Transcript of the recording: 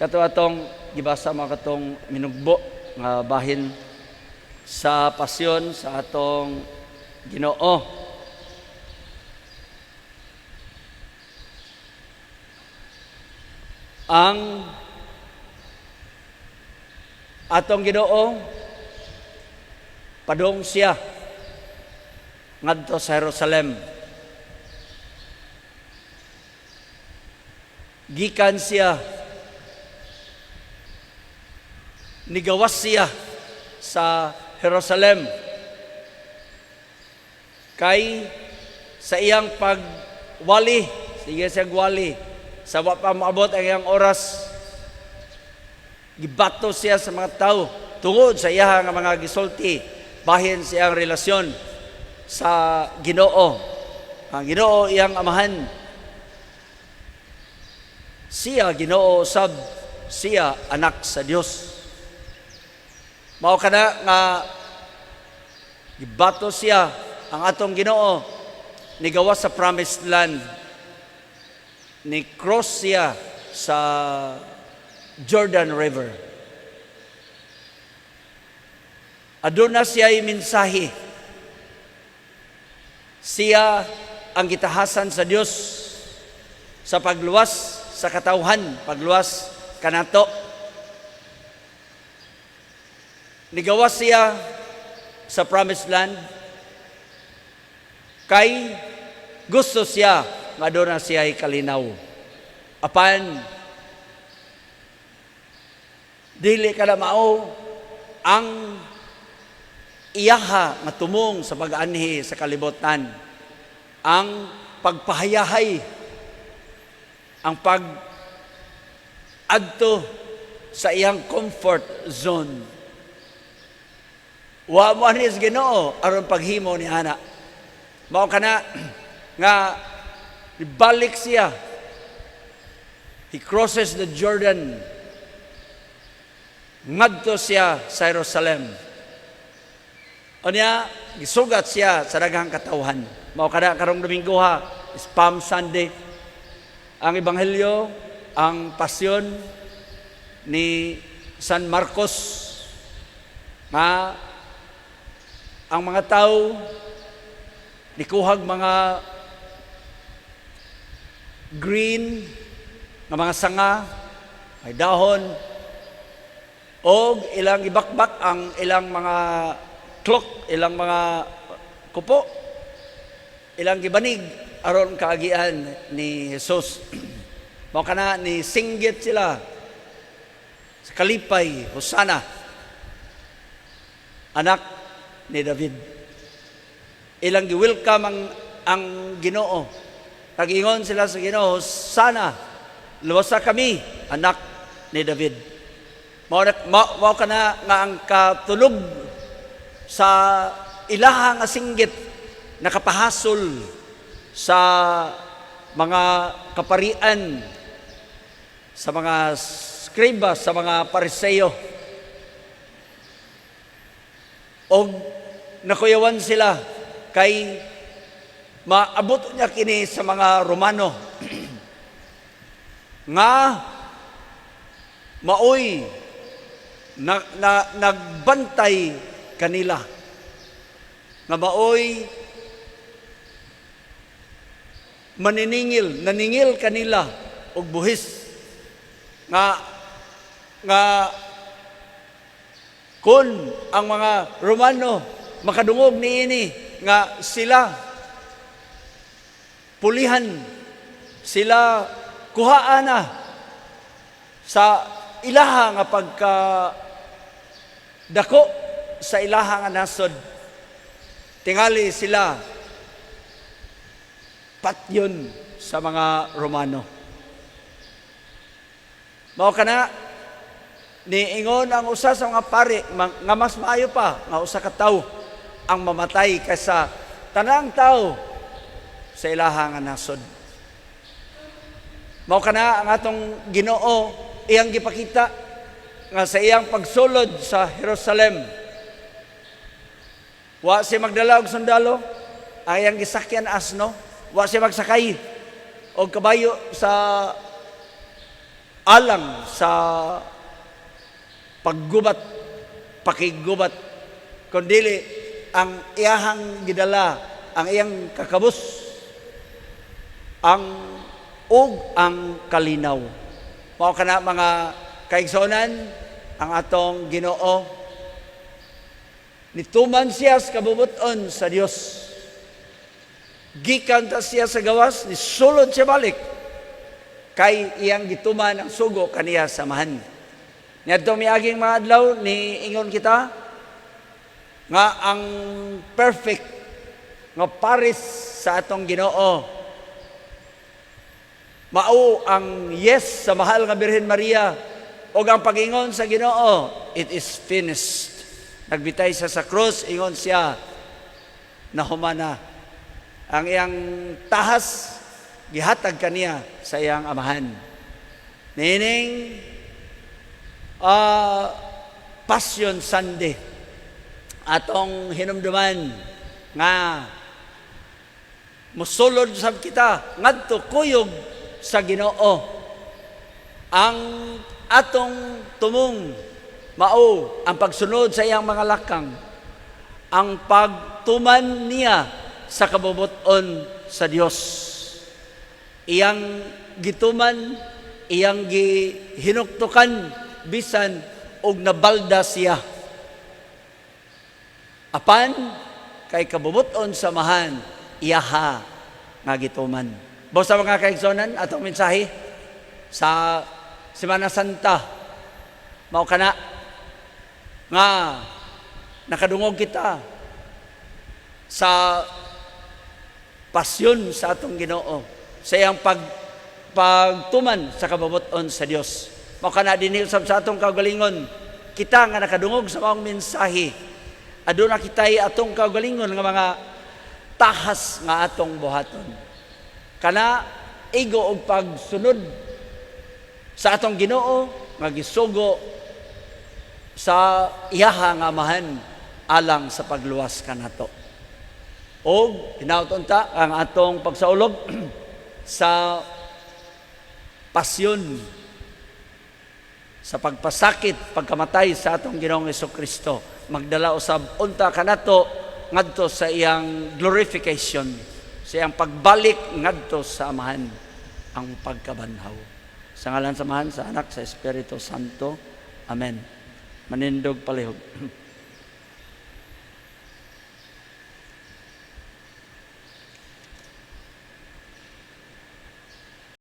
Kato atong gibasa mga katong minugbo nga bahin sa pasyon sa atong Ginoo. Ang atong Ginoo padung siya ngadto sa Jerusalem. Gikan siya, nigawas siya sa Jerusalem kay sa iyang pagwali, sige siya gwali, sa wa pa moabot ang iyang oras, gibato siya sa mga tao tungod sa iya nga mga gisulti bahin sa iyang relasyon sa Ginoo. Ang Ginoo iyang amahan. Siya Ginoo sab, siya anak sa Dios. Mao kana nga gibato siya ang atong Ginoo, nigawas sa promised land, ni cross siya sa Jordan River. Aduna siya mensahe. Siya ang gitahasan sa Dios sa pagluwas sa katawhan, pagluwas kanato. Nigawas siya sa promised land kay gusto siya nga aduna siya kalinaw. Apan dili ka na mao ang iyaha nga tumong sa pag-anhi sa kalibutan, ang pagpahayahay, ang pag-adto sa iyang comfort zone. Wa mo ani sa Ginoo aron paghimo ni ana. Mao kana nga ibalik siya. He crosses the Jordan. Ngadto siya sa Jerusalem. Unya, gisugat siya sa daghang katawhan. Mao kana karong Domingo ha, is Palm Sunday. Ang ebanghelyo, ang pasyon ni San Marcos nga ang mga tao nikuhag mga green nga mga sanga, may dahon, og ilang ibakbak ang ilang mga cloak, ilang mga kupo, ilang gibanig aron kaagian ni Jesus. Mao kana ni singgit sila sa kalipay, "Hosana, anak ni David." Ilang gi-welcome ang Ginoo. Nag-ingon sila sa Ginoo, "Hosana, luwasa kami, anak ni David." Mao kana nga ang katulog sa ilaha nga singgit nakapahasol sa mga kaparian, sa mga skriba, sa mga Pariseo. Og nakuyawan sila kay maabot niya kini sa mga Romano nga maoy na nagbantay kanila, nga maoy maniningil, naningil kanila og buhis nga kun ang mga Romano makadungog niini nga sila pulihan, sila kuhaan na sa ilaha nga pagka dako sa ilaha nga nasod, tingali sila patyon sa mga Romano. Mao kana niingon ang usa sa mga pari nga mas maayo pa nga usa ka tawo ang mamatay kaysa tanang tawo sa ilaha nga nasod. Mao kana ang atong Ginoo iyang gipakita nga sa iyang pagsulod sa Jerusalem, wa siya magdala og sundalo, ang iyang gisakyan asno, wa siya magsakay og kabayo sa Alang sa paggubat, pakiggubat, kundili ang iyahang gidala, ang iyang kakabus, ang ug ang kalinaw. Mao kana, mga kaigsuonan, ang atong Ginoo nituman siya sa kabubut-on sa Dios. Gikan ta siya sa gawas, nisulod siya balik kay iyang gituman ang sugo kaniya sa Amahan. Niadtong miaging mga adlaw, ni ingon kita nga ang perfect nga paris sa atong Ginoo mao ang yes sa mahal nga Birhen Maria o ang pagingon sa Ginoo, "It is finished." Nagbitay siya sa krus, ingon siya, "Nahumana." Ang iyang tahas gihatag kaniya sa iyang Amahan. Niining Passion Sunday, atong hinumduman nga musulod sab kita ngadto kuyog sa Ginoo. Ang atong tumong mao ang pagsunod sa iyang mga lakang, ang pagtuman niya sa kabubut-on sa Dios. Iyang gituman, iyang gihinuktukan bisan og nabalda siya. Apan kay kabubut-on sa Amahan, iyaha nga gituman. Basta, mga kaigsonan, atong mensahe sa Semana Santa mao kana nga nakadungog kita sa pasyon sa atong Ginoo, sa iyang pagtuman sa kabubut-on sa Dios. Mao kana dinhi usab sa atong kaugalingon, kita nga nakadungog sa maong mensahe, aduna kitay atong kaugalingon nga mga tahas nga atong buhaton. Kana igo og pagsunod sa atong Ginoo nga gisugo sa iyaha nga Amahan alang sa pagluwas kanato. Og hinaut unta ang atong pagsaulog sa pasyon, sa pagpasakit, pagkamatay sa atong Ginoong Kristo magdala usab unta kanato ngadto sa iyang glorification, sa iyang pagbalik ngadto sa Amahan, ang pagkabanhaw. Sa ngalan sa Amahan, sa Anak, sa Espiritu Santo. Amen. Manindog palihog.